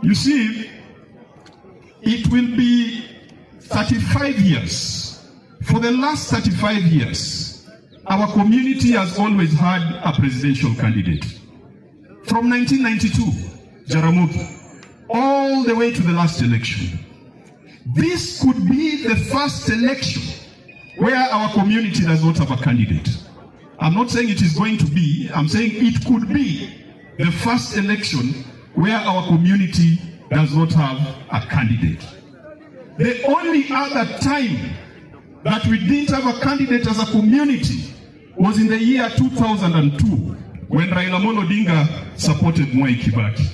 You see, it will be 35 years. For the last 35 years, our community has always had a presidential candidate. From 1992, Jaramogi, all the way to the last election. This could be the first election where our community does not have a candidate. I'm not saying it is going to be, I'm saying it could be the first election where our community does not have a candidate. The only other time that we didn't have a candidate as a community was in the year 2002 when Raila Amolo Odinga supported Mwai Kibaki.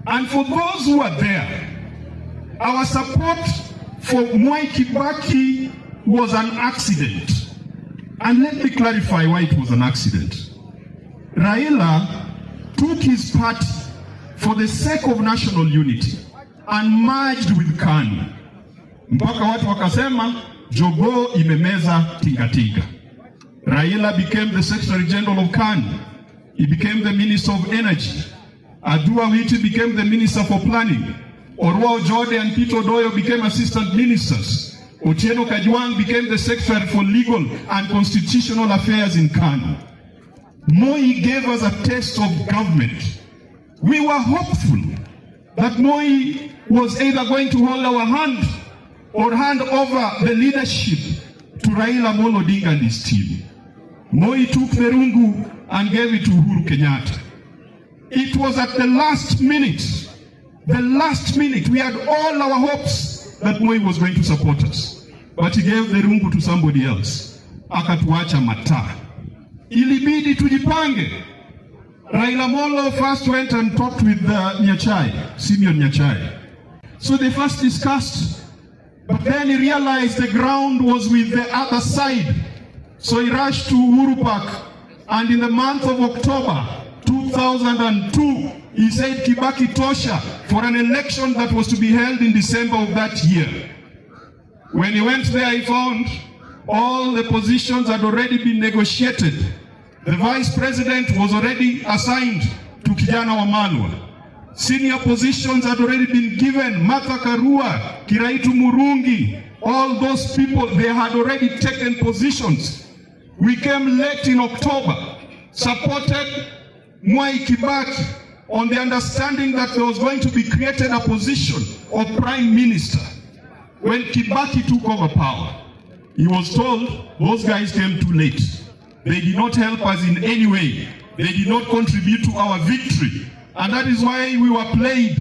And for those who are there, our support for Mwai Kibaki was an accident. And let me clarify why it was an accident. Raila took his party for the sake of national unity and merged with KANU. Mpaka watu wakasema, jogoo imemeza tingatinga. Raila became the Secretary General of KANU. He became the Minister of Energy. Adua Witi became the Minister for Planning. Orwa Ojode and Peter Odoyo became Assistant Ministers. Otieno Kajwang became the Secretary for Legal and Constitutional Affairs in KANU. Moi gave us a taste of government. We were hopeful that Moi was either going to hold our hand or hand over the leadership to Raila Amolo Odinga and his team. Moi took the rungu and gave it to Uhuru Kenyatta. It was at the last minute, we had all our hopes that Moi was going to support us. But he gave the rungu to somebody else. Akatuacha mataa. Ilibidi tujipange. Raila Amolo first went and talked with Nyachai, Simeon Nyachai. So they first discussed, but then he realized the ground was with the other side. So he rushed to Uhuru Park, and in the month of October 2002, he said Kibaki tosha for an election that was to be held in December of that year. When he went there, he found all the positions had already been negotiated. The vice president was already assigned to Kijana Wamalwa. Senior positions had already been given. Martha Karua, Kiraitu Murungi, all those people, they had already taken positions. We came late in October, supported Mwai Kibaki on the understanding that there was going to be created a position of prime minister. When Kibaki took over power, he was told those guys came too late. They did not help us in any way. They did not contribute to our victory. And that is why we were played.